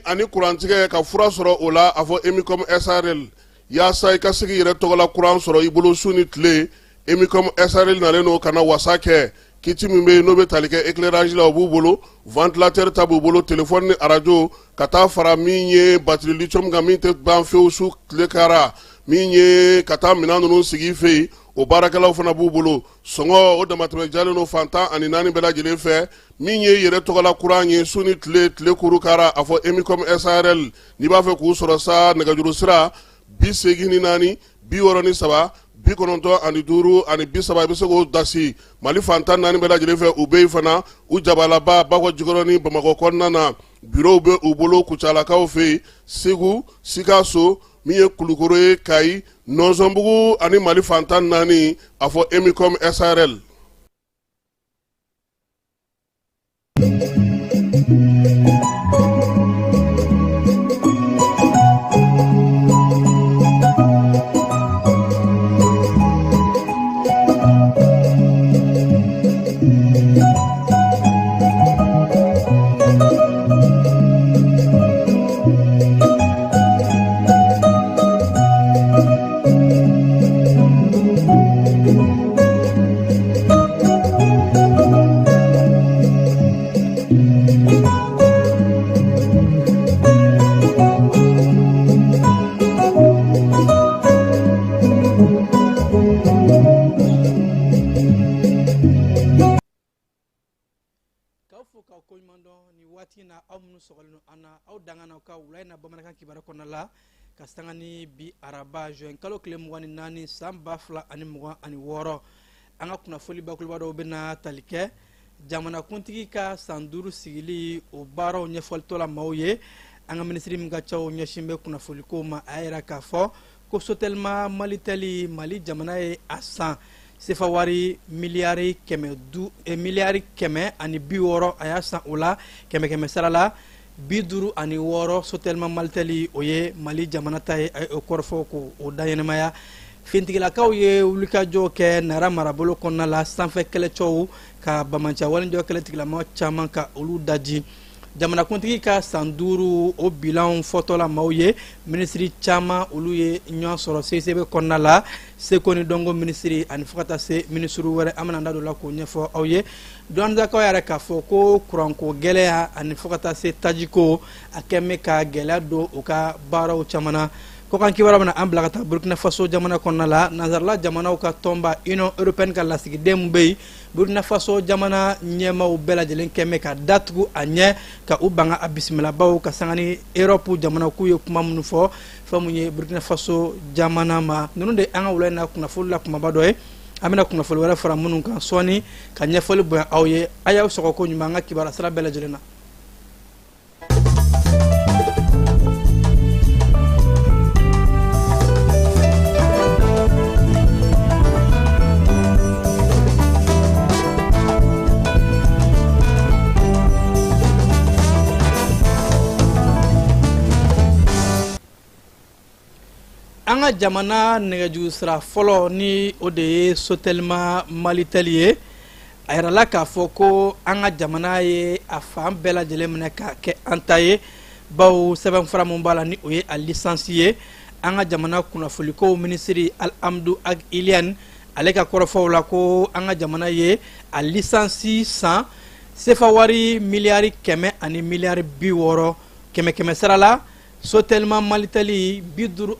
ani kurantigɛ ka fura sɔrɔ o la, a fɔ Emicom SARL. Yaasa i ka se k'i yɛrɛ tɔgɔla kuran sɔrɔ i bolo su ni tile, Emicom SARL nalen don ka na wasa kɛ. Kit min bɛ yen n'o bɛ tali kɛ éclairage la, o b'u bolo, ventilateur ta b'u bolo, téléphone ni arajo, ka taa fara min ye batterie lithium kan, min tɛ ban fewu su tile kara, min ye ka taa minɛn ninnu sigi i fɛ yen, o baarakɛlaw fana b'u bolo. Sɔngɔ o damatɛmɛ jalen don fan 14 bɛɛ lajɛlen fɛ. Min ye yɛrɛ tɔgɔla kuran ye su ni tile, tile kuru kara, a fɔ Emicom SARL. N'i b'a fɛ k'u sɔrɔ sa, nɛgɛjuru sira 84 63 95 30, i bɛ se k'o dasi Mali fan 14 bɛɛ lajɛlen fɛ. U bɛ yen fana, u jabalaba Bakɔ Jikɔrɔni Bamakɔ kɔnɔna na, bureau bɛ u bolo Kucalakaw fɛ yen, Segu, Sikaso, min ye Kulukoro ye, Kayi, Nɔnsɔnbugu ani Mali fan 14, a fɔ Emicom SARL. K'aw fo k'aw koɲuman dɔn nin waati in na, aw minnu sɔgɔlen don an na, aw dankan n'aw ka wula in na bamanankan kibaru kɔnɔna la, ka sanga ni bi araba juin kalo tile 24 san 2026. An ka kunnafoli bakuruba dɔw bɛna tali kɛ jamanakuntigi ka san 5 sigili o baaraw ɲɛfɔlitɔ la maaw ye. An ka minisiri min ka caw ɲɛsin bɛ kunnafolikow ma, a y'a yira k'a fɔ ko Sotelma Malitel, Mali jamana ye a san sefa wari miliyari kɛmɛ du eh, miliyari 160. A y'a san o la kɛmɛ kɛmɛ sara la 56, Sotelma Malitel, o ye Mali jamana ta ye. A ye o kɔrɔfɔ k'o da ɲɛnamaya. Finitigilakaw ye wulikajɔ kɛ Nara marabolo kɔnɔna la, sanfɛ kɛlɛcɛw ka banbaanciya walenjɔ kɛlɛ tigilama caman ka olu daji. Jamanakuntigi ka san 5 o bilanw fɔtɔ la maaw ye, minisiri caman olu ye ɲɔgɔn sɔrɔ CICB kɔnɔna la, seko ni dɔnko minisiri ani fo ka taa se minisiri wɛrɛ. An bɛna an da don la k'o ɲɛfɔ aw ye. Dɔnnidakaw yɛrɛ k'a fɔ ko kuranko gɛlɛya ani fo ka taa se tajiko, a kɛn bɛ ka gɛlɛya don u ka baaraw caman na. Kɔkan kibaruya bɛna an bila ka taa Burkina Faso jamana kɔnɔna la. Nansarala jamanaw ka tɔnba Union européenne ka lasigiden min bɛ yen, Burkina Faso jamana ɲɛmaaw bɛɛ lajɛlen kɛn bɛ ka datugu a ɲɛ, ka u ban a bisimilabaw, ka sanga ni Europe jamanaw k'u ye kuma minnu fɔ fɛn mun ye Burkina Faso jamana ma. Ninnu de an ka wula in na kunnafoli la kumaba dɔ ye. An bɛna kunnafoli wɛrɛ fara minnu kan sɔɔni ka ɲɛfɔli bonya aw ye. A y'aw sɔgɔ ko ɲuman an ka kibaruya sira bɛɛ lajɛlen na. An ka jamana nɛgɛjuru sira fɔlɔ, ni o de ye Sotelma Malitel ye, a yirala k'a fɔ ko an ka jamana ye a fan bɛɛ lajɛlen minɛ k'a kɛ an ta ye, bawo sɛbɛnfura min b'a la, ni o ye a lisansi ye. An ka jamana kunnafolikow minisiri Alhamdu Ag Iyliane, ale ka kɔrɔfɔw la, ko an ka jamana ye a lisansi san sefa wari miliyari 100 ani miliyari 60, kɛmɛ kɛmɛ sara la Sotelma Malitel 56,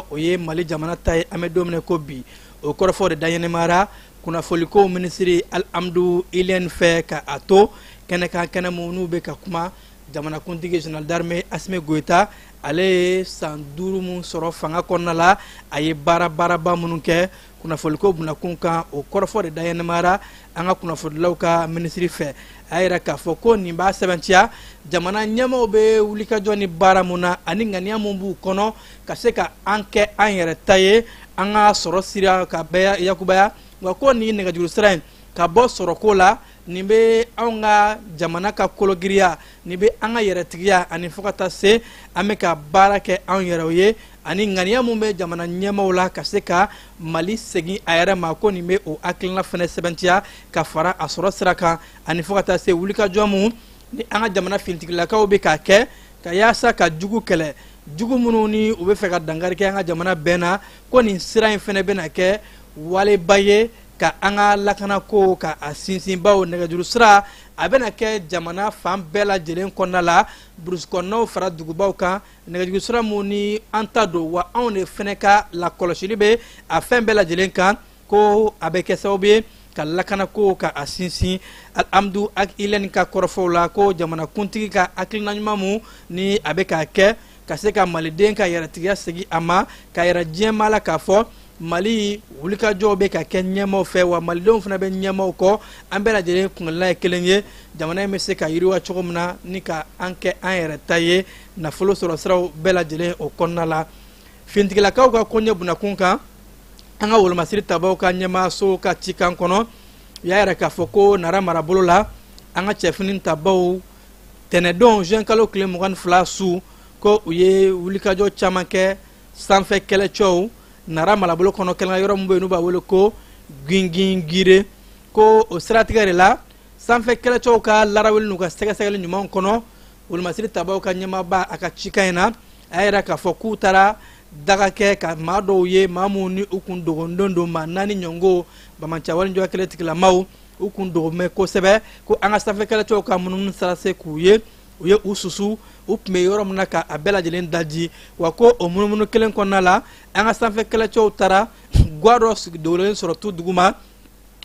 o ye Mali jamana ta ye an bɛ don min ko bi. O kɔrɔfɔ de da ɲɛnɛmayara kunnafolikow minisiri Alhamdu Iyliane fɛ, ka a to kɛnɛkan kɛnɛ minnu bɛ ka kuma jamanakuntigi général d'armée Asimi Goyita, ale ye san 5 min sɔrɔ fanga kɔnɔna la, a ye baara baaraba minnu kɛ kunnafoliko bunakun kan. O kɔrɔfɔ de da ɲɛnɛmayara an ka kunnafonidilaw ka minisiri fɛ. A y'a yira k'a fɔ ko nin b'a sɛbɛntiya jamana ɲɛmaaw bɛ wulikajɔ ni baara mun na ani ŋaniya mun b'u kɔnɔ ka se ka an kɛ an yɛrɛ ta ye, an ka sɔrɔ sira ka bɛɛ yakubaya. Nka ko nin nɛgɛjuru sira in ka bɔ sɔrɔko la, nin bɛ anw ka jamana ka kologiriya, nin bɛ an ka yɛrɛtigiya ani fo ka taa se an bɛ ka baara kɛ anw yɛrɛw ye, ani ŋaniya mun bɛ jamana ɲɛmaaw la ka se ka Mali segin a yɛrɛ ma, ko nin bɛ o hakilina fɛnɛ sɛbɛntiya ka fara a sɔrɔ sira kan, ani fo ka taa se wulikajɔ mun ni an ka jamana finitigilakaw bɛ k'a kɛ. ka yaasa ka jugu kɛlɛ, jugu minnu ni u bɛ fɛ ka dankari kɛ an ka jamana bɛn na, ko nin sira in fana bɛna kɛ waleba ye ka an ka lakanako ka a sinsin, bawo nɛgɛjuru sira a bɛna kɛ jamana fan bɛɛ lajɛlen kɔnɔna la, burusi kɔnɔnaw fara dugubaw kan. Nɛgɛjuru sira mun ni an ta don, wa anw de fana ka lakɔlɔsili bɛ a fɛn bɛɛ lajɛlen kan, ko a bɛ kɛ sababu ye ka lakanako ka a sinsin. Alhamdu Ag Ilyène ka kɔrɔfɔw la, ko jamanakuntigi ka hakilina ɲuman mun ni a bɛ k'a kɛ ka se ka maliden ka yɛrɛtigiya segin a ma, ka yɛrɛ diɲɛmaa la k'a fɔ Mali wulikajɔw bɛ ka kɛ ɲɛmaaw fɛ, wa malidenw fana bɛ ɲɛmaaw kɔ, an bɛɛ lajɛlen kunkelenna ye kelen ye, jamana in bɛ se ka yiriwa cogo min na ni ka an kɛ an yɛrɛ ta ye nafolo sɔrɔ siraw bɛɛ lajɛlen o kɔnɔna la. Finitigilakaw ka koɲɛ bunakun kan, an ka wolomasiri tabaw ka ɲɛmaaso ka cikan kɔnɔ, u y'a yira k'a fɔ ko Nara marabolo la, an ka cɛfini tabaw tɛnɛdon juin kalo tile 22 su, ko u ye wulikajɔ caman kɛ sanfɛ kɛlɛcɛw Nara marabolo kɔnɔ, kɛrɛnkɛrɛn yɔrɔ min bɛ yen n'u b'a wele ko Gingingire. Ko o siratigɛ de la, sanfɛ kɛlɛcɛw ka larawuli n'u ka sɛgɛsɛgɛli ɲuman kɔnɔ, wolomasiri tabaw ka ɲɛmaaba a ka cikan in na, a y'a yira k'a fɔ k'u taara daga kɛ ka maa dɔw ye, maa minnu ni u kun dogolen don, maa 4 ɲɔngo banbaanciya walejuguya kɛlɛ tigilamaw, u kun dogolen bɛ kosɛbɛ, ko an ka sanfɛ kɛlɛcɛw ka munumunu sara se k'u ye, u ye u susu u tun bɛ yɔrɔ min na ka a bɛɛ lajɛlen daji. Wa ko o munumunu kelen kɔnɔna la, an ka sanfɛ kɛlɛcɛw taara gwa dɔ dogolen sɔrɔ tu duguma,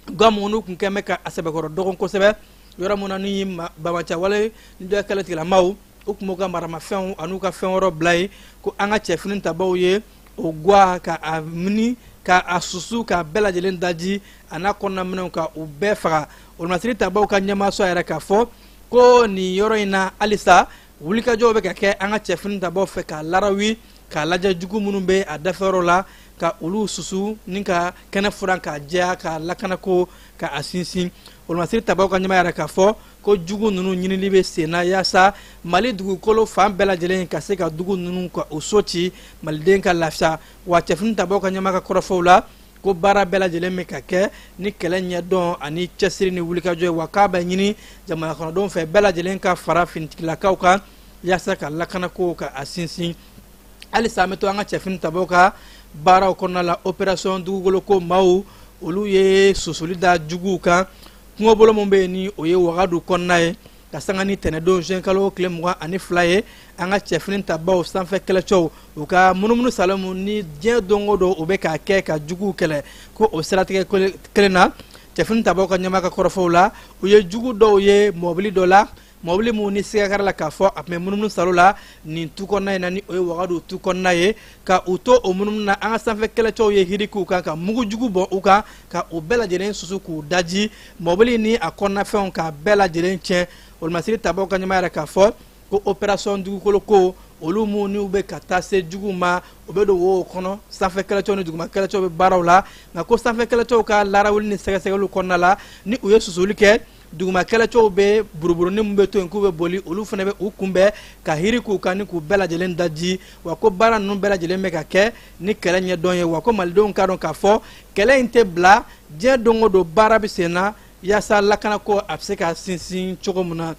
gwa minnu kun kɛn bɛ ka a sɛbɛkɔrɔ dɔgɔn kosɛbɛ, yɔrɔ min na ni banbaanciya wale juguya kɛlɛ tigilamaw u tun b'u ka maramafɛnw an'u ka fɛn wɛrɛw bila yen. Ko an ka cɛfini tabaw ye o gwa ka a mini ka a susu k'a bɛɛ lajɛlen daji a n'a kɔnɔna minɛnw ka u bɛɛ faga. Wolomasiri tabaw ka ɲɛmaaso yɛrɛ k'a fɔ ko nin yɔrɔ in na, halisa wulikajɔw bɛ ka kɛ an ka cɛfini tabaw fɛ k'a larawi, k'a lajɛ jugu minnu bɛ a dafɛyɔrɔ la, ka olu susu ni ka kɛnɛ furan k'a jɛya, ka lakanako ka a sinsin. Wolomasiri tabaw ka ɲɛmaa yɛrɛ k'a fɔ ko jugu ninnu ɲinili bɛ sen na yaasa Mali dugukolo fan bɛɛ lajɛlen ka se ka dugu ninnu ka o so ci, maliden ka lafiya. Wa cɛfini tabaw ka ɲɛmaa ka kɔrɔfɔw la, ko baara bɛɛ lajɛlen bɛ ka kɛ ni kɛlɛ ɲɛdɔn ani cɛsiri ni wulikajɔ ye, wa k'a bɛ ɲini jamana kɔnɔdenw fɛ bɛɛ lajɛlen ka fara finitigilakaw kan yaasa ka lakanako ka a sinsin. Halisa an bɛ to an ka cɛfini tabaw ka baaraw kɔnɔna la. Opération dugukolo ko maaw, olu ye susuli da juguw kan kungobolo min bɛ yen ni o ye Wagadu kɔnɔna ye, ka sanga ni tɛnɛdon juin kalo tile 22 ye, an ka cɛfini tabaw sanfɛ kɛlɛcɛw u ka munumunu salo min ni diɲɛ don o don u bɛ k'a kɛ ka juguw kɛlɛ, ko o siratigɛ kelen na, cɛfini tabaw ka ɲɛmaa ka kɔrɔfɔw la, u ye jugu dɔw ye mɔbili dɔ la, mɔbili mun ni siga kɛra la k'a fɔ a tun bɛ munumunu salo la nin tu kɔnɔna in na, ni o ye Wagadu tu kɔnɔna ye. Ka u to o munumunu na, an ka sanfɛ kɛlɛcɛw ye hiri k'u kan, ka mugujugu bɔ u kan, ka u bɛɛ lajɛlen susu k'u daji, mɔbili ni a kɔnɔnafɛnw k'a bɛɛ lajɛlen tiɲɛ. Wolomasiri tabaw ka ɲɛmaa yɛrɛ k'a fɔ ko opération dugukolo ko, olu mun n'u bɛ ka taa se juguw ma, u bɛ don wo kɔnɔ, sanfɛ kɛlɛcɛw ni duguma kɛlɛcɛw bɛ baaraw la, nka ko sanfɛ kɛlɛcɛw ka larawuli ni sɛgɛsɛgɛliw kɔnɔna la, ni u ye susuli kɛ, duguma kɛlɛcɛw bɛ buruburunin min bɛ to yen k'u bɛ boli, olu fana bɛ u kunbɛn ka hiri k'u kan ni k'u bɛɛ lajɛlen daji. Wa ko baara ninnu bɛɛ lajɛlen bɛ ka kɛ ni kɛlɛ ɲɛdɔn ye, wa ko malidenw k'a dɔn k'a fɔ kɛlɛ in tɛ bila, diɲɛ don o don baara bɛ sen na yaasa lakanako a bɛ se ka sinsin cogo min na.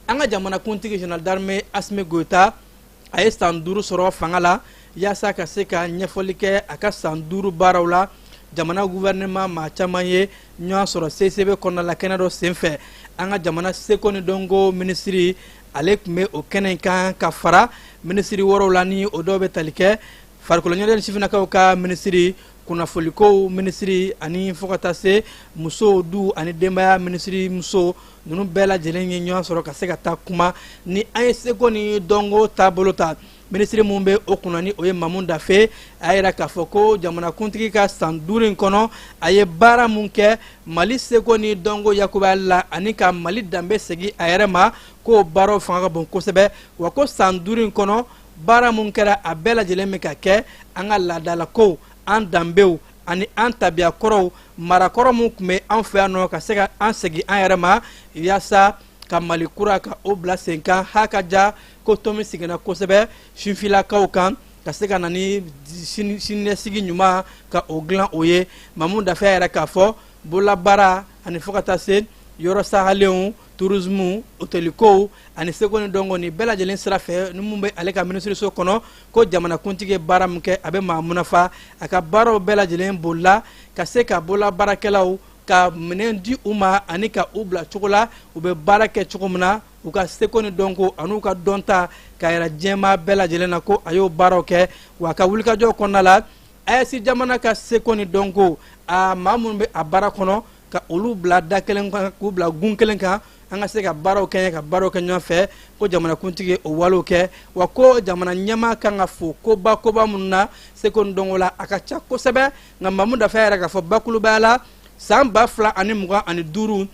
An ka jamanakuntigi général d'armée Asimi Goyita, a ye san 5 sɔrɔ fanga la. Yaasa ka se ka ɲɛfɔli kɛ a ka san 5 baaraw la, jamana gouvernement maa caman ye ɲɔgɔn sɔrɔ CICB kɔnɔna la kɛnɛ dɔ senfɛ. An ka jamana seko ni dɔnko minisiri, ale tun bɛ o kɛnɛ in kan ka fara minisiri wɛrɛw la, ni o dɔw bɛ tali kɛ farikolo ɲɛnajɛ ni sifinnakaw ka minisiri, kunnafolikow minisiri, ani fo ka taa se musow du ani denbaya minisiri. Muso ninnu bɛɛ lajɛlen ye ɲɔgɔn sɔrɔ ka se ka taa kuma ni an ye seko ni dɔnko taabolo ta. Minisiri mun bɛ o kunna, ni o ye Mamu Dafe, a y'a yira k'a fɔ ko jamanakuntigi ka san 5 in kɔnɔ, a ye baara mun kɛ Mali seko ni dɔnko yakubayali la ani ka Mali danbe segin a yɛrɛ ma, k'o baaraw fanga ka bon kosɛbɛ. Wa ko san 5 in kɔnɔ, baara mun kɛra, a bɛɛ lajɛlen bɛ ka kɛ an ka laadalakow, an danbew ani an tabiya kɔrɔw, marakɔrɔ mun tun bɛ an fɛ yan nɔ, ka se ka an segin an yɛrɛ ma yaasa ka Mali kura ka o bila sen kan. Ha ka ja ko tomi seginna kosɛbɛ sinfilakaw kan ka se ka na ni siniɲɛsigi ɲuman ka o dilan. O ye Mamu Dafe yɛrɛ k'a fɔ bololabaara ani fo ka taa se yɔrɔ sahalenw. Tourisme, hôtelikow ani seko ni dɔnko, nin bɛɛ lajɛlen sira fɛ ni mun bɛ ale ka minisiriso kɔnɔ, ko jamanakuntigi ye baara min kɛ, a bɛ maa munafa. A ka baaraw bɛɛ lajɛlen bolila ka se ka bolola baarakɛlaw ka minɛn di u ma ani ka u bila cogo la u bɛ baara kɛ cogo min na, u ka seko ni dɔnko an'u ka dɔnta ka yɛrɛ diɲɛmaa bɛɛ lajɛlen na, ko a y'o baaraw kɛ. Wa a ka wulikajɔ kɔnɔna la, AES jamana ka seko ni dɔnko, a maa minnu bɛ a baara kɔnɔ, ka olu bila da kelen kan, k'u bila gun kelen kan, an ka se ka baaraw kɛ, ka baaraw kɛ ɲɔgɔn fɛ, ko jamanakuntigi ye o walew kɛ. Wa ko jamana ɲɛmaa kan ka fo koba koba minnu na seko ni dɔnko la, a ka ca kosɛbɛ. Nka Mamu Dafe yɛrɛ k'a fɔ bakurubaya la, san 2025,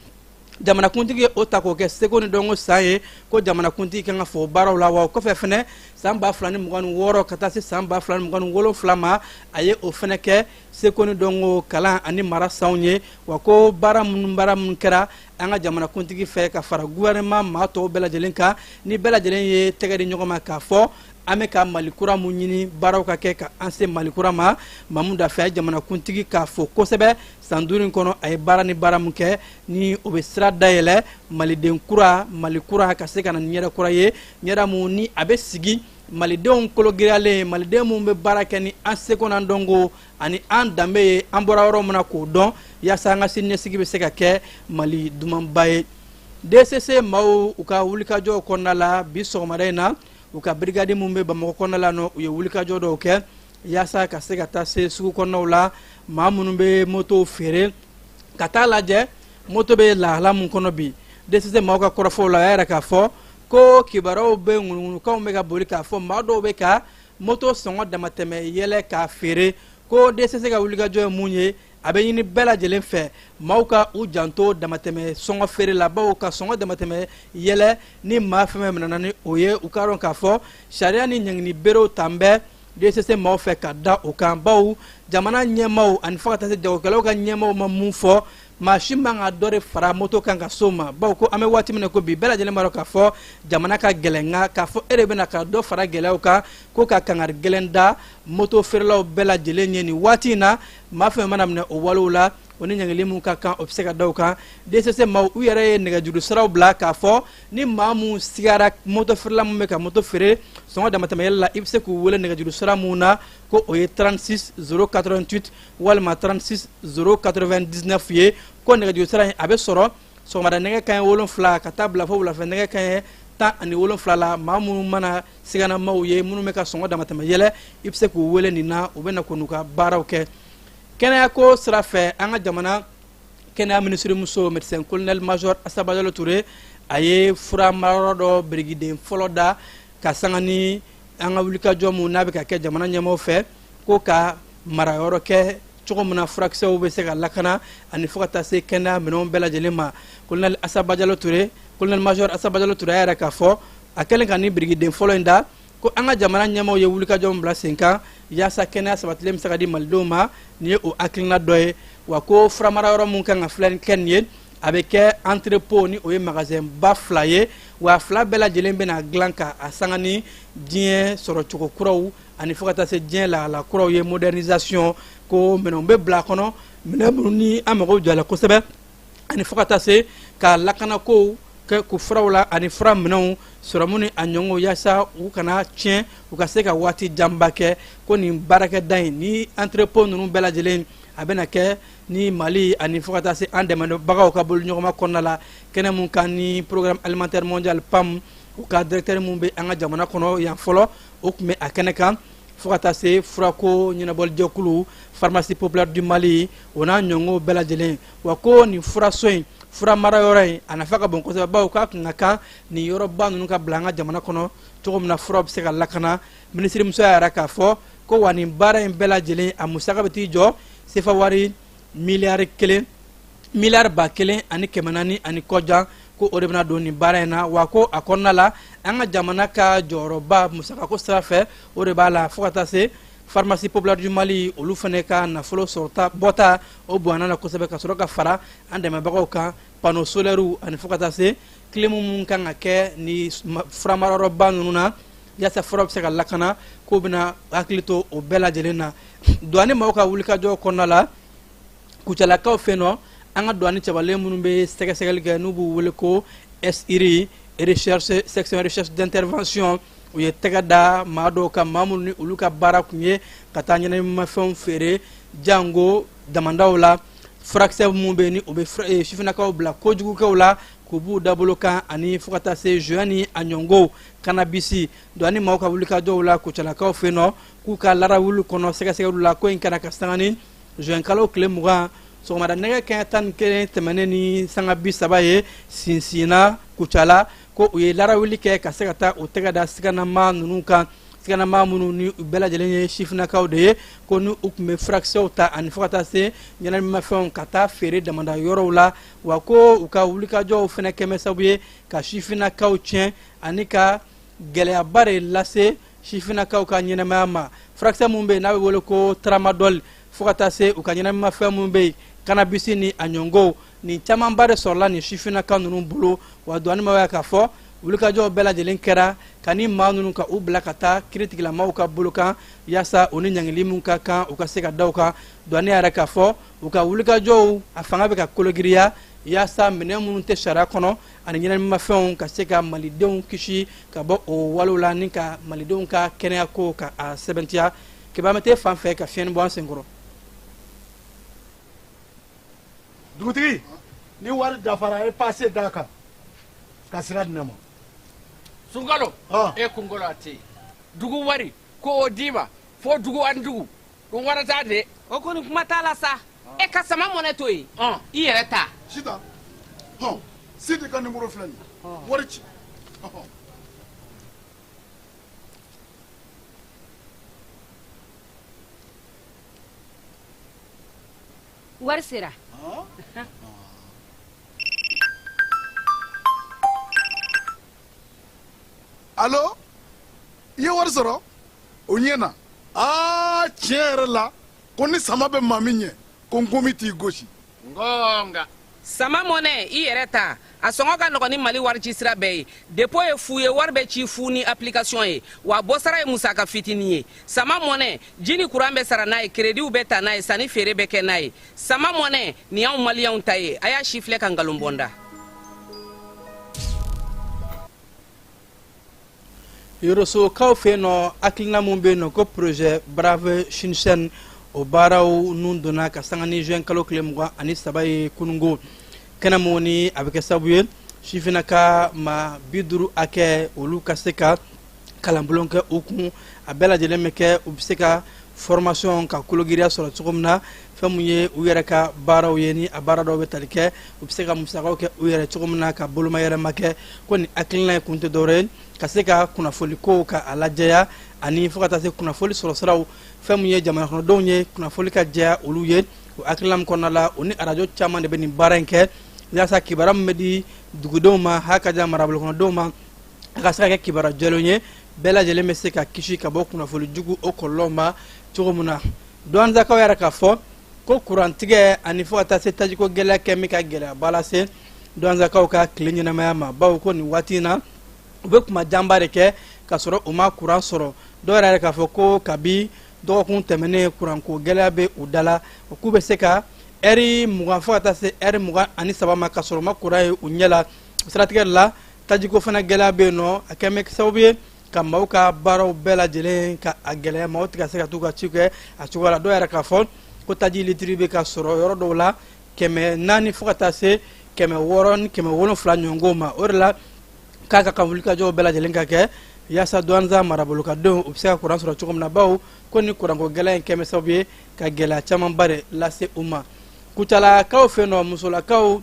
jamanakuntigi ye o ta k'o kɛ seko ni dɔnko san ye, ko jamanakuntigi kan ka fo baaraw la. Wa o kɔfɛ fɛnɛ, san 2026 ka taa se san 2027 ma, a ye o fɛnɛ kɛ seko ni dɔnko, kalan ani mara sanw ye. Wa ko baara minnu kɛra an ka jamanakuntigi fɛ ka fara gouvernement maa tɔw bɛɛ lajɛlen kan, ni bɛɛ lajɛlen ye tɛgɛ di ɲɔgɔn ma k'a fɔ an bɛ ka Mali kura mun ɲini, baaraw ka kɛ ka an se Mali kura ma. Mamu Dafe a ye jamanakuntigi k'a fo kosɛbɛ san 5 in kɔnɔ, a ye baara ni baara mun kɛ, ni o bɛ sira dayɛlɛ maliden kura, Mali kura ka se ka na ni ɲɛda kura ye, ɲɛda mun ni a bɛ sigi malidenw kologiriyalen, maliden mun bɛ baara kɛ ni an seko n'an dɔnko ani an danbe ye, an bɔra yɔrɔ min na k'o dɔn, yaasa an ka siniɲɛsigi bɛ se ka kɛ Mali dumanba ye. DCC maaw, u ka wulikajɔw kɔnɔna la bi sɔgɔmada in na, u ka brigade mun bɛ Bamakɔ kɔnɔna la nɔ, u ye wulikajɔ dɔw kɛ yaasa ka se ka taa se sugu kɔnɔnaw la, maa minnu bɛ motow feere, ka taa lajɛ moto bɛ lahala mun kɔnɔ bi. DCC maaw ka kɔrɔfɔw la, a y'a yira k'a fɔ ko kibaruyaw bɛ ŋunuŋunukanw bɛ ka boli k'a fɔ maa dɔw bɛ ka moto sɔngɔ damatɛmɛ yɛlɛ k'a feere. Ko DCC ka wulikajɔ ye mun ye? A bɛ ɲini bɛɛ lajɛlen fɛ, maaw ka u janto damatɛmɛ sɔngɔ feere la, bawo ka sɔngɔ damatɛmɛ yɛlɛ, ni maa fɛn fɛn minɛna ni o ye, u k'a dɔn k'a fɔ sariya ni ɲangini berew tan bɛ DCC maaw fɛ ka da o kan, bawo jamana ɲɛmaaw ani fo ka taa se jagokɛlaw ka ɲɛmaaw ma mun fɔ, maa si man ka dɔ de fara moto kan ka so ma, bawo ko an bɛ waati min na ko bi, bɛɛ lajɛlen b'a dɔn k'a fɔ jamana ka gɛlɛn, nka k'a fɔ e de bɛna ka dɔ fara gɛlɛyaw kan, ko ka kangari gɛlɛn da moto feerelaw bɛɛ lajɛlen ye nin waati in na. Maa fɛn mana minɛ o walew la, o ni ɲangili mun ka kan, o bɛ se ka da o kan. DCC maaw, u yɛrɛ ye nɛgɛjuru siraw bila k'a fɔ ni maa mun sigara moto feerela mun bɛ ka moto feere sɔngɔ damatɛmɛ yɛlɛ la, i bɛ se k'u wele nɛgɛjuru sira mun na, ko o ye 36 088 walima 36 099 ye. Ko nɛgɛjuru sira in, a bɛ sɔrɔ sɔgɔmada nɛgɛ kanɲɛ 7 ka taa bila fo wulafɛ nɛgɛ kanɲɛ 17 la. Maa minnu mana siganamaw ye minnu bɛ ka sɔngɔ damatɛmɛ yɛlɛ, i bɛ se k'u wele nin na, u bɛ na k'u n'u ka baaraw kɛ. Kɛnɛyako sira fɛ, an ka jamana kɛnɛya minisirimuso, médecin colonel major Assa Badiallo Touré, a ye fura marayɔrɔ dɔ birikiden fɔlɔ da ka sanga ni an ka wulikajɔ mun n'a bɛ ka kɛ jamana ɲɛmaaw fɛ, ko ka marayɔrɔ kɛ cogo min na furakisɛw bɛ se ka lakana ani fo ka taa se kɛnɛya minɛnw bɛɛ lajɛlen ma. Colonel Assa Badiallo Touré, colonel major Assa Badiallo Touré, a yɛrɛ k'a fɔ a kɛlen ka ni birikiden fɔlɔ in da, ko an ka jamana ɲɛmaaw ye wulikajɔ min bila sen kan yaasa kɛnɛya sabatilen bɛ se ka di malidenw ma, nin ye o hakilina dɔ ye. Wa ko furamarayɔrɔ mun kan ka filɛ kɛ nin ye, a bɛ kɛ entrepôt ni o ye magasin ba fila ye, wa fila bɛɛ lajɛlen bɛna dilan ka a sanga ni diɲɛ sɔrɔcogo kuraw ani fo ka taa se diɲɛ lahala kuraw ye, modernisation. Ko minɛnw bɛ bila a kɔnɔ, minɛn minnu ni an mago jɔ a la kosɛbɛ, ani fo ka taa se ka lakanakow kɛ k'u furaw la ani fura minɛnw sɔrɔmu ni a ɲɔgɔnw, yaasa u kana tiɲɛ, u ka se ka waati janba kɛ. Ko nin baarakɛda in ni entrepôt ninnu bɛɛ lajɛlen, a bɛna kɛ ni Mali ani fo ka taa se an dɛmɛbagaw ka bolo ɲɔgɔnma kɔnɔna la. Kɛnɛ mun kan ni Programme alimentaire mondial, PAM, u ka directeur mun bɛ an ka jamana kɔnɔ yan fɔlɔ, o tun bɛ a kɛnɛ kan, fo ka taa se furako ɲɛnabɔlijɛkulu, Pharmacie populaire du Mali, o n'a ɲɔgɔnw bɛɛ lajɛlen. Wa ko nin furaso in, fura marayɔrɔ in, a nafa ka bon kosɛbɛ, bawo k'a kun ka kan nin yɔrɔba ninnu ka bila an ka jamana kɔnɔ cogo min na furaw bɛ se ka lakana. Minisirimuso y'a yira k'a fɔ ko wa nin baara in bɛɛ lajɛlen, a musaka bɛ t'i jɔ sefa wari miliyari 1, miliyari 1400 ani kɔjan, ko o de bɛna don nin baara in na. Wa ko a kɔnɔna la, an ka jamana ka jɔyɔrɔba musakako sira fɛ, o de b'a la, fo ka taa se Pharmacie populaire du Mali, olu fana ka nafolo sɔrɔta bɔta, o bonyana la kosɛbɛ, ka sɔrɔ ka fara an dɛmɛbagaw kan, panneau solaire ani fo ka taa se clim mun kan ka kɛ ni furamarayɔrɔba ninnu na yaasa fura bɛ se ka lakana, k'o bɛna hakili to o bɛɛ lajɛlen na. Douane maaw ka wulikajɔ kɔnɔna la Kucalakaw fɛ nɔ, an ka douane cɛbalen minnu bɛ sɛgɛsɛgɛli kɛ, n'u b'u wele ko SIRI, recherche, section recherche d'intervention, u ye tɛgɛ da maa dɔw kan, maa minnu ni olu ka baara kun ye ka taa ɲɛnaminimafɛnw feere jango damandaw la, furakisɛ minnu bɛ yen ni u bɛ sifinnakaw bila kojugukɛw la k'u b'u dabolo kan, ani fo ka taa se joint ni a ɲɔngow cannabis. Douane maaw ka wulikajɔw la Kucalakaw fɛ yen nɔ, k'u ka larawuli kɔnɔ sɛgɛsɛgɛliw la, ko in kɛra ka sanga ni juin kalo tile 20 sɔgɔmada nɛgɛ kɛɲɛ 11 tɛmɛnen ni sanga 30 ye Sinsinna Kucala, ko u ye larawuli kɛ ka se ka taa u tɛgɛ da siganama ninnu kan, siganama minnu ni u bɛɛ lajɛlen ye sifinnakaw de ye, ko ni u tun bɛ furakisɛw ta ani fo ka taa se ɲɛnaminimafɛnw ka taa feere damanda yɔrɔw la. Wa ko u ka wulikajɔw fana kɛmɛ sababu ye ka sifinnakaw tiɲɛ ani ka gɛlɛyaba de lase sifinnakaw ka ɲɛnamaya ma. Furakisɛ minnu bɛ yen n'a bɛ wele ko tramadol, fo ka taa se u ka ɲɛnaminimafɛn minnu bɛ yen cannabis ni a ɲɔngow, nin camanba de sɔrɔla nin sifinnaka ninnu bolo. Wa douane maaw y'a k'a fɔ wulikajɔw bɛɛ lajɛlen kɛra ka ni maa ninnu ka u bila ka taa kiiritigilamaw ka bolo kan, yaasa u ni ɲangili min ka kan u ka se ka da u kan. Douane yɛrɛ k'a fɔ u ka wulikajɔw a fanga bɛ ka kologiriya, yaasa minɛn minnu tɛ sariya kɔnɔ ani ɲɛnaminimafɛnw ka se ka malidenw kisi ka bɔ o walew la, ni ka malidenw ka kɛnɛyako ka a sɛbɛntiya. Kebamɛ tɛ fan fɛ ka fiɲɛni bɔ an senkɔrɔ. Dugutigi, ni wari dafara, e passe d'a kan ka sira di ne ma. Sunkalo, e kunkolo a tɛ yen. Dugu wari ko o d'i ma fo dugu ani dugu ɗum warata de. O kɔni kuma t'a la sa, e ka sama mɔnɛ to yen, i yɛrɛ ta. Sitan, hɔn, Sidi ka nimoro filɛ nin ye, wari ci. Wari sera. Alo, i ye wari sɔrɔ? O ɲɛna. Aa, tiɲɛ yɛrɛ la, ko ni sama bɛ maa min ɲɛ, ko nkomi t'i gosi. Ngonga. Sama mɔnɛ, i yɛrɛ ta, a sɔngɔ ka nɔgɔn ni Mali wari ci sira bɛɛ ye. Dépôt ye fu ye, wari bɛ ci fu ni application ye, wa bɔsara ye musaka fitinin ye. Sama mɔnɛ, ji ni kuran bɛ sara n'a ye, créditw bɛ ta n'a ye, sanni feere bɛ kɛ n'a ye. Sama mɔnɛ nin y'anw maliyɛnw ta ye, a y'a si filɛ ka nkalon bɔ n da. Yorosokaw fɛ yen nɔ, hakilina mun bɛ yen nɔ ko projet Brave Shinshen, o baaraw nun donna ka sanga ni juin kalo tile 23 ye kunungo. Kɛnɛ mun ni a bɛ kɛ sababu ye sifinnaka maa 50 hakɛ olu ka se ka kalanbulon kɛ u kun, a bɛɛ lajɛlen bɛ kɛ u bɛ se ka formation ka kologiriya sɔrɔ cogo min na, fɛn mun ye u yɛrɛ ka baaraw ye, ni a baara dɔw bɛ tali kɛ u bɛ se ka musakaw kɛ u yɛrɛ cogo min na ka boloma yɛlɛma kɛ. Ko nin hakilina ye kun tɛ dɔwɛrɛ ye ka se ka kunnafoli kow ka a lajɛya, ani fo ka taa se kunnafoli sɔrɔsiraw, fɛn mun ye jamana kɔnɔdenw ye kunnafoli ka jɛya olu ye. O hakilina min kɔnɔna la, o ni arajo caman de bɛ nin baara in kɛ, yaasa kibaruya min bɛ di dugudenw ma, hali ka jan marabolo kɔnɔdenw ma, a ka se ka kɛ kibaruya jɛlen ye, bɛɛ lajɛlen bɛ se ka kisi ka bɔ kunnafoli jugu o kɔlɔlɔw ma cogo min na. Douanezakaw yɛrɛ k'a fɔ ko kurantigɛ ani fo ka taa se tajiko gɛlɛya kɛ min ka gɛlɛyaba lase Douanezakaw ka tile ɲɛnamaya ma, bawo ko nin waati in na u bɛ kuma janba de kɛ ka sɔrɔ u ma kuran sɔrɔ. Dɔw yɛrɛ k'a fɔ ko kabi dɔgɔkun tɛmɛnen kuranko gɛlɛya bɛ u da la, o k'u bɛ se ka ɛri 20 fo ka taa se ɛri 23 ma ka sɔrɔ u ma kuran ye u ɲɛ la. O siratigɛ la, tajiko fana gɛlɛya bɛ yen nɔ, a kɛn bɛ sababu ye ka maaw ka baaraw bɛɛ lajɛlen ka a gɛlɛya, maaw tɛ ka se ka t'u ka ci kɛ a cogoya la. Dɔw yɛrɛ k'a fɔ ko taji litiri bɛ ka sɔrɔ yɔrɔ dɔw la 400 fo ka taa se 600 ni 700 ɲɔgɔnko ma. O de la k'a ka kan wulikajɔw bɛɛ lajɛlen ka kɛ yaasa Douentza marabolo ka denw u bɛ se ka kuran sɔrɔ cogo min na, bawo ko ni kuranko gɛlɛya in kɛn bɛ sababu ye ka gɛlɛya camanba de lase u ma. Kucalakaw fɛ yen nɔ, musolakaw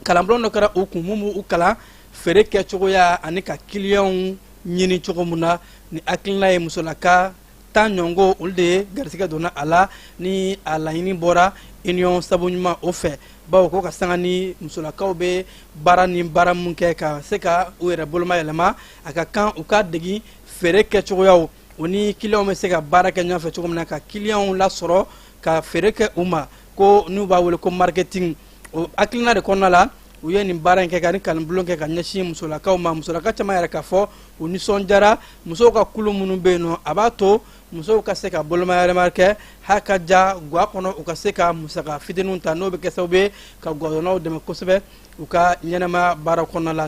kalanbulon dɔ kɛra u kun mun b'u kalan feere kɛcogoya ani ka kiliyanw ɲini cogo min na. Ni hakilina ye musolaka 10 ɲɔgɔn olu de ye garisɛgɛ donna a la, ni a laɲini bɔra Union sabu ɲuman o fɛ, bawo ko ka sanga ni musolakaw bɛ baara ni baara mun kɛ ka se ka u yɛrɛ boloma yɛlɛma, a ka kan u ka degi feere kɛcogoyaw, o ni kiliyanw bɛ se ka baara kɛ ɲɔgɔn fɛ cogo min na, ka kiliyanw lasɔrɔ ka feere kɛ u ma, ko n'u b'a wele ko marketing. O hakilina de kɔnɔna la u ye nin baara in kɛ ka ni kalanbulon kɛ ka ɲɛsin musolakaw ma. Musolaka caman yɛrɛ k'a fɔ u nisɔndiyara, musow ka kulu minnu bɛ yen nɔ, a b'a to Musow ka se ka bolomayɛlɛma kɛ ha ka ja gwa kɔnɔ, u ka se ka musaka fitininw ta, n'o bɛ kɛ sababu ye ka gwadonnaw dɛmɛ kosɛbɛ u ka ɲɛnɛmaya baara kɔnɔna la.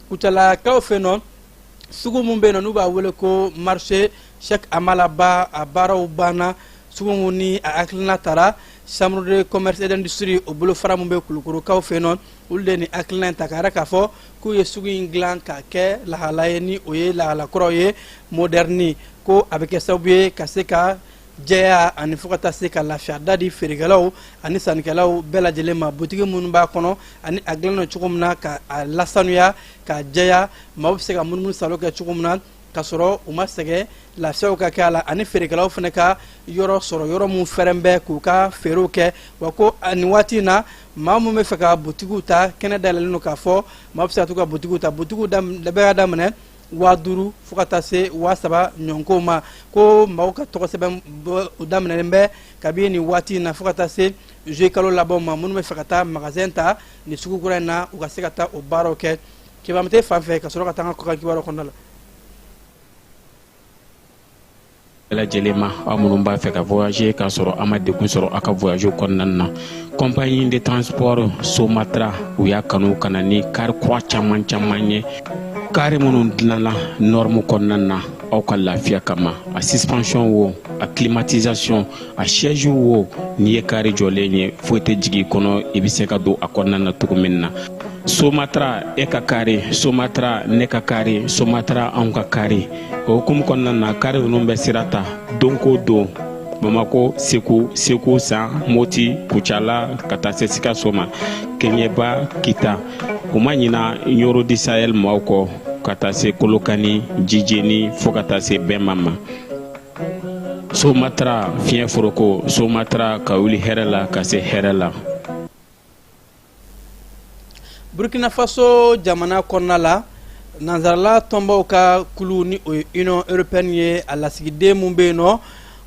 Kucalakaw fɛ nɔ, sugu mun bɛ yen nɔ n'u b'a wele ko marché Cheikh Amala Ba, a baaraw banna. Sugu mun ni a hakilina tara Chambre de commerce et d'industrie, o bolofara mun bɛ Kulukorokaw fɛ yen nɔ, olu de ye nin hakilina in ta k'a yira k'a fɔ k'u ye sugu in dilan k'a kɛ lahala ye, ni o ye lahala kuraw ye, moderne, ko a bɛ kɛ sababu ye ka se ka jɛya ani fo ka taa se ka lafiya da di feerekɛlaw ani sannikɛlaw bɛɛ lajɛlen ma. Butigi minnu b'a kɔnɔ ani a dilannen cogo min na, ka a lasanuya k'a jɛya, maaw bɛ se ka munumunu salo kɛ cogo min na ka sɔrɔ u ma sɛgɛn, lafiyaw ka kɛ a la, ani feerekɛlaw fana ka yɔrɔ sɔrɔ, yɔrɔ mun fɛrɛn bɛ k'u ka feerew kɛ. Wa ko nin waati in na, maa mun bɛ fɛ ka butigiw ta, kɛnɛ dayɛlɛlen don k'a fɔ maa bɛ se ka t'u ka butigiw ta. Butigiw bɛɛ ka daminɛ 5000 fo ka taa se 3000 ɲɔgɔnko ma. Ko maaw ka tɔgɔ sɛbɛn o daminɛlen bɛ kabi nin waati in na fo ka taa se juillet kalo laban ma. Minnu bɛ fɛ ka taa magasin ta nin sugu kura in na, u ka se ka taa o baaraw kɛ. Kebamate fan fɛ ka sɔrɔ ka taa an ka kɔkan kibaruyaw kɔnɔna la. Bɛɛ lajɛlen ma, aw minnu b'a fɛ ka voyager k'a sɔrɔ a ma degun sɔrɔ aw ka voyage kɔnɔna na, compagnie de transport Somatra, u y'a kanu ka na ni kari kura caman caman ye, kari minnu dilanna norme kɔnɔna na aw ka lafiya kama. A suspension wo, a climatisation, a siège wo, n'i ye kari jɔlen ye, foyi tɛ jigin i kɔnɔ, i bɛ se ka don a kɔnɔna na cogo min na. Somatra, e ka kari, Somatra, ne ka kari, Somatra, anw ka kari. O hukumu kɔnɔna na, kari ninnu bɛ sira ta don ko don Bamako, Segu, Segu San, Moti, Kucala, ka taa se Sikaso ma, Keɲeba, Kita. U ma ɲina Ɲoro du Sahel maaw kɔ, ka taa se Kolokani, Jijeni, fo ka taa se Bɛnma ma. Somatra, fiɲɛ foroko, Somatra, ka wuli hɛrɛ la ka se hɛrɛ la. Burkina Faso jamana kɔnɔna la, nansarala tɔnbaw ka kulu, ni o ye Union européenne ye, a lasigiden mun bɛ yen nɔ,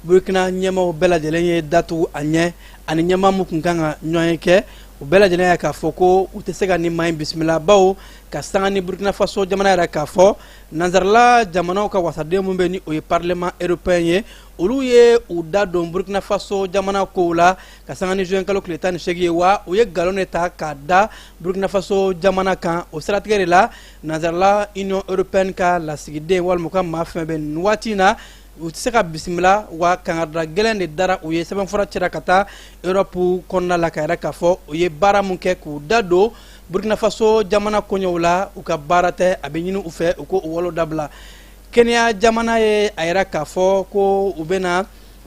Burkina ɲɛmaaw bɛɛ lajɛlen ye datugu a ɲɛ ani ɲɛmaa mun kun kan ka ɲɔgɔn ye kɛ, u bɛɛ lajɛlen y'a k'a fɔ ko u tɛ se ka nin maa in bisimila, bawo ka sanga ni Burkina Faso jamana yɛrɛ k'a fɔ nansarala jamanaw ka wasaden mun bɛ, ni o ye Parlement européen ye, olu ye u da don Burkina Faso jamana kow la ka sanga ni juin kalo tile 18 ye. Wa u ye nkalon de ta k'a da Burkina Faso jamana kan. O siratigɛ de la, nansarala Union européenne ka lasigiden walima u ka maa fɛn bɛ nin waati in na, u tɛ se ka bisimila. Wa kangarida gɛlɛn de dara u ye, sɛbɛnfura cira ka taa Europe kɔnɔna la ka yɛrɛ k'a fɔ u ye baara mun kɛ k'u da don Burkina Faso jamana koɲɛw la, u ka baara tɛ, a bɛ ɲini u fɛ u ko o walo dabila. Kenya jamana ye a yira k'a fɔ ko u bɛna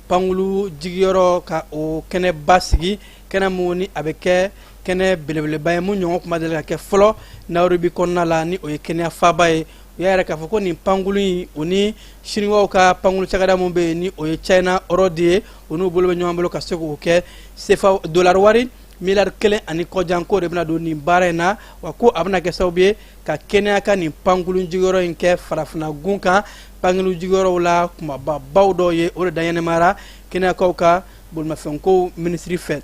pankulu jigiyɔrɔ ka o kɛnɛba sigi, kɛnɛ mun ni a bɛ kɛ kɛnɛ belebeleba ye mun ɲɔgɔn kuma deli ka kɛ fɔlɔ Nairobi kɔnɔna la, ni o ye Kenya faaba ye. U y'a yira k'a fɔ ko nin pankulu in, o ni Siniwaw ka pankulu cakɛda mun bɛ yen, ni o ye China Road ye, o n'u bolo bɛ ɲɔgɔn bolo ka se k'o kɛ. Sefa dolari wari miliyari 1 ani kɔjan ko de bɛna don nin baara in na. Wa ko a bɛna kɛ sababu ye ka Kenya ka nin pankulu jigiyɔrɔ in kɛ farafinna gun kan pankulu jigiyɔrɔw la kumababaw dɔw ye. O de da ɲɛnɛmayara Kenyakaw ka bolimafɛnkow minisiri fɛ.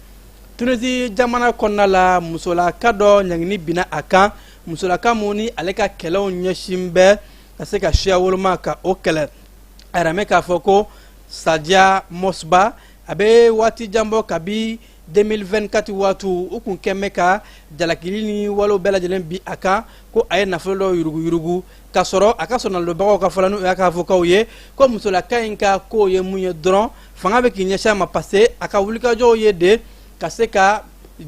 Tunisi jamana kɔnɔna la, musolaka dɔ ɲangini binna a kan, musolaka mun ni ale ka kɛlɛw ɲɛsin bɛ ka se ka siya woloma ka o kɛlɛ. A yɛrɛ mɛn k'a fɔ ko Sadia Mosba, a bɛ waati jan bɔ, kabi 2024 waati, u kun kɛn bɛ ka jalakili ni walew bɛɛ lajɛlen bi a kan ko a ye nafolo dɔw yuruguyurugu, k'a sɔrɔ a ka sɔrɔnalobagaw ka fɔla, n'o y'a ka avocatw ye, ko musolaka in ka ko ye mun ye dɔrɔn, fanga bɛ k'i ɲɛsin a ma, parce que a ka wulikajɔw ye de ka se ka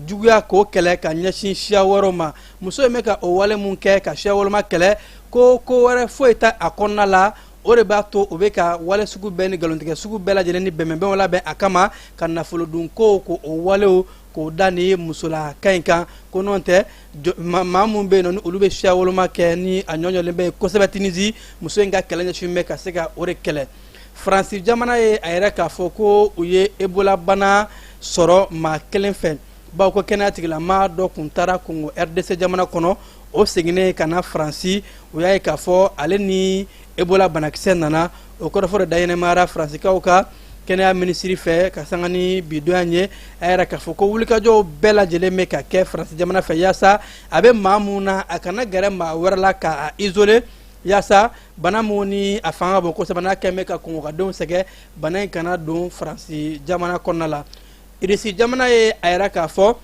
juguya k'o kɛlɛ ka ɲɛsin siya wɛrɛw ma. Muso in bɛ ka o wale mun kɛ ka siya woloma kɛlɛ, ko ko wɛrɛ foyi tɛ a kɔnɔna la, o de b'a to u bɛ ka wale sugu bɛɛ ni nkalontigɛ sugu bɛɛ lajɛlen ni bɛnbɛnbɛnw labɛn a kama, ka nafolodun kow ko o walew k'o da ni musolaka in kan. Ko n'o tɛ, maa mun bɛ yen nɔ ni olu bɛ siya woloma kɛ, ni a ɲɔɲɔlen bɛ yen kosɛbɛ Tunisie, muso in ka kɛlɛ ɲɛsin bɛ ka se ka o de kɛlɛ. Faransi jamana ye a yɛrɛ k'a fɔ ko u ye Ebola bana sɔrɔ maa kelen fɛ, bawo ko kɛnɛya tigilamaa dɔ kun taara Congo RDC jamana kɔnɔ, o seginnen ka na Faransi, u y'a ye k'a fɔ ale ni Ebola banakisɛ nana. O kɔrɔfɔ de da ɲɛnɛmayara Faransikaw ka kɛnɛya minisiri fɛ ka sanga ni bi donya ye. A yɛrɛ k'a fɔ ko wulikajɔw bɛɛ lajɛlen bɛ ka kɛ Faransi jamana fɛ yaasa a bɛ maa mun na, a kana gɛrɛ maa wɛrɛ la k'a isoler. Yaasa bana mun ni a fanga bon kosɛbɛ, n'a kɛn bɛ ka kɔngɔ ka denw sɛgɛn, bana in kana don Faransi jamana kɔnɔna la. Irisi jamana ye a yira k'a fɔ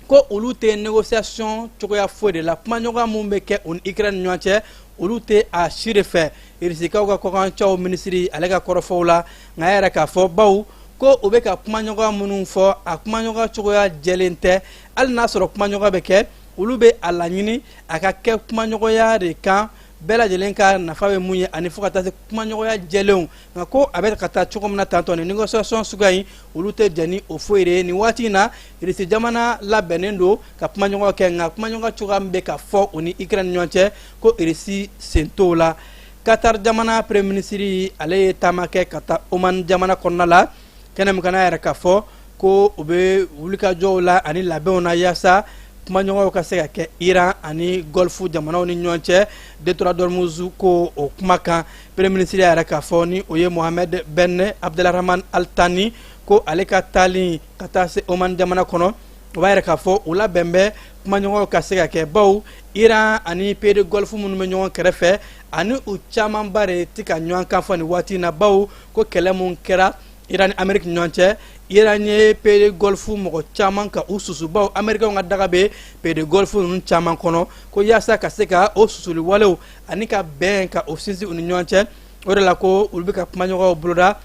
ko olu tɛ négociation cogoya foyi de la. Kumaɲɔgɔnya mun bɛ kɛ u ni Ukraine ni ɲɔgɔn cɛ, olu tɛ a si de fɛ. Irisikaw ka kɔkancaw minisiri ale ka kɔrɔfɔw la, nka a yɛrɛ k'a fɔ baw ko u bɛ ka kumaɲɔgɔnya minnu fɔ, a kumaɲɔgɔnya cogoya jɛlen tɛ. Hali n'a sɔrɔ kumaɲɔgɔnya bɛ kɛ, olu bɛ a laɲini a ka kɛ kumaɲɔgɔnya de kan bɛɛ lajɛlen ka nafa bɛ mun ye, ani fo ka taa se kumaɲɔgɔnya jɛlenw. Nka ko a bɛ ka taa cogo min na tantɔ, ni négociation suguya in, olu tɛ jɛn ni o foyi de ye. Nin waati in na, Irisi jamana labɛnnen don ka kumaɲɔgɔnya kɛ, nka kumaɲɔgɔnya cogoya min bɛ ka fɔ u ni Ukraine ni ɲɔgɔn cɛ, ko Irisi sen t'o la. Qatar jamana premier ministre ale ye taama kɛ ka taa Oman jamana kɔnɔna la, kɛnɛ min kan n'a yɛrɛ k'a fɔ ko u bɛ wulikajɔw la ani labɛnw na yaasa kumaɲɔgɔnw ka se ka kɛ Iran ani Golfe jamanaw ni ɲɔgɔn cɛ, détroit d'Ormuz ko o kuma kan. Premier ministre y'a yɛrɛ k'a fɔ, ni o ye Mohamed Ben Abdelrahman Al Thani, ko ale ka taali ka taa se Oman jamana kɔnɔ, o b'a yɛrɛ k'a fɔ u labɛn bɛ kumaɲɔgɔnw ka se ka kɛ, baw Iran ani pays de Golfe minnu bɛ ɲɔgɔn kɛrɛfɛ ani u camanba de tɛ ka ɲɔgɔn kan fɔ nin waati in na, baw ko kɛlɛ mun kɛra Iran ni Amérique ni ɲɔgɔn cɛ, Iran ye pays de Golfe mɔgɔ caman ka u susu, baw Américains ka daga bɛ pays de Golfe ninnu caman kɔnɔ, ko yaasa ka se ka o susuli walew ani ka bɛn ka o sinsin u ni ɲɔgɔn cɛ. O de la ko olu bɛ ka kumaɲɔgɔnw boloda,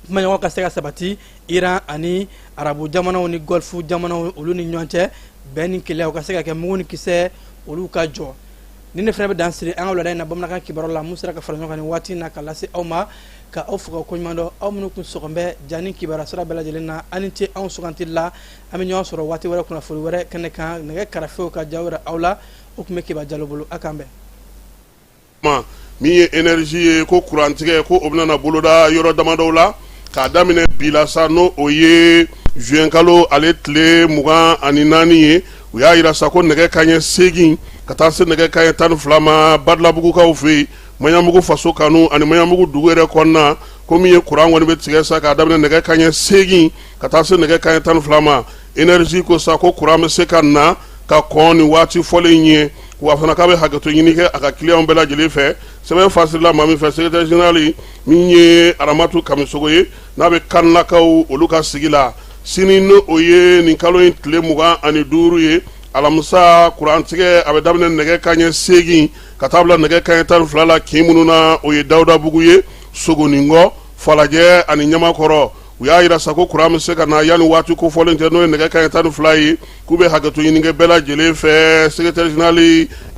kumaɲɔgɔn ka se ka sabati Iran ani arabu jamanaw ni Golfe jamanaw olu ni ɲɔgɔn cɛ, bɛn ni kelenya ka se ka kɛ, mugu ni kisɛ olu ka jɔ. Ni ne fana bɛ dan siri an ka wulada in na bamanankan kibaru la mun sera ka fara ɲɔgɔn kan nin waati in na ka lase aw ma, ka aw fo ka koɲuman dɔn, aw minnu kun sɔgɔn bɛ ja ni kibaruya sira bɛɛ lajɛlen na. Aw ni ce anw sugantili la. An bɛ ɲɔgɔn sɔrɔ waati wɛrɛ, kunnafoni wɛrɛ kɛnɛ kan. Nɛgɛ karafew ka jaw yɛrɛ aw la, o tun bɛ Keba Jalo bolo. A k'an bɛn. Min ye énergie ye, ko kurantigɛ ko o bɛna boloda yɔrɔ damadɔw la k'a daminɛ bi la sa, n'o o ye juin kalo ale tile 24 ye. U y'a yira sa ko nɛgɛ kanɲɛ 8 ka taa se nɛgɛ kanɲɛ 12 ma, Badalabugukaw fɛ yen, Maɲanbugu faso kanu ani Maɲanbugu dugu yɛrɛ kɔnɔna, ko min ye kuran kɔni bɛ tigɛ sa k'a daminɛ nɛgɛ kanɲɛ 8 ka taa se nɛgɛ kanɲɛ 12 ma. Énergie ko sa ko kuran bɛ se ka na ka kɔn nin waati fɔlen ye, wa fana k'a bɛ hakɛto ɲini kɛ a ka clients bɛɛ lajɛlen fɛ. Sɛbɛn fasirila maa min fɛ, secrétaire général min ye Aramatu Kamisogo ye, n'a bɛ Kanlakaw olu ka sigi la, sini n'o o ye nin kalo in tile 25 ye, alamisa, kurantigɛ a bɛ daminɛ nɛgɛ kanɲɛ 8 ka taa bila nɛgɛ kanɲɛ 12 la. Kin minnu na, o ye Dawudabugu ye, Sogoninkɔ, Falajɛ ani Ɲamakɔrɔ. U y'a yira sa ko kuran bɛ se ka na yanni waati kofɔlen cɛ, n'o ye nɛgɛ kanɲɛ 12 ye, k'u bɛ hakɛto ɲini kɛ bɛɛ lajɛlen fɛ. Secrétaire général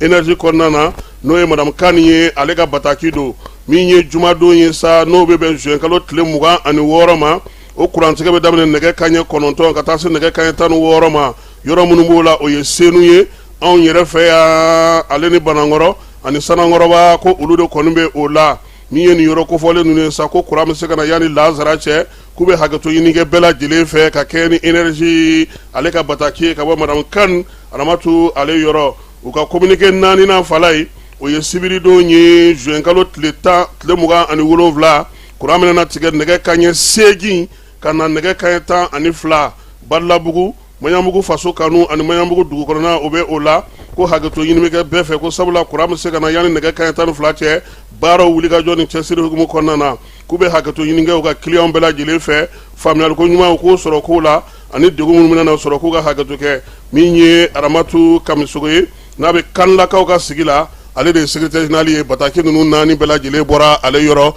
énergie kɔnɔna na, n'o ye madame Kani ye, ale ka bataki don. Min ye jumadon ye sa, n'o bɛ bɛn juin kalo tile 26 ma, o kurantigɛ bɛ daminɛ nɛgɛ kanɲɛ 9 ka taa se nɛgɛ kanɲɛ 16 ma. Yɔrɔ minnu b'o la, o ye Senu ye, anw yɛrɛ fɛ yan, ale ni Banankɔrɔ ani Sanankɔrɔba, ko olu de kɔni bɛ o la. Min ye nin yɔrɔ kofɔlen ninnu ye sa, ko kuran bɛ se ka na yanni lansara cɛ, k'u bɛ hakɛto ɲini kɛ bɛɛ lajɛlen fɛ ka kɛɲɛ ni énergie ale ka bataki ye ka bɔ madame Kan Aramatu ale yɔrɔ. U ka communiqué naaninan fala ye, o ye sibiridon ye, juin kalo tile 10, tile 27, kuran bɛna tigɛ nɛgɛ kanɲɛ 8 ka na nɛgɛ kanɲɛ 12, Badalabugu, Maɲanbugu faso kanu ani Maɲanbugu dugu kɔnɔna, o bɛ o la, ko hakɛto ɲini bɛ kɛ bɛɛ fɛ, ko sabula kuran bɛ se ka na yanni nɛgɛ kanɲɛ 12 cɛ. Baaraw wulikajɔ ni cɛsiri hukumu kɔnɔna na, k'u bɛ hakɛto ɲini kɛ u ka clients bɛɛ lajɛlen fɛ, faamuyaliko ɲuman u k'o sɔrɔ kow la, ani degun minnu bɛna sɔrɔ, k'u ka hakɛto kɛ. Min ye Aramatu Kamisogo ye, n'a bɛ Kanlakaw ka sigi la, ale de ye secrétaire général ye. Bataki ninnu naani bɛɛ lajɛlen bɔra ale yɔrɔ.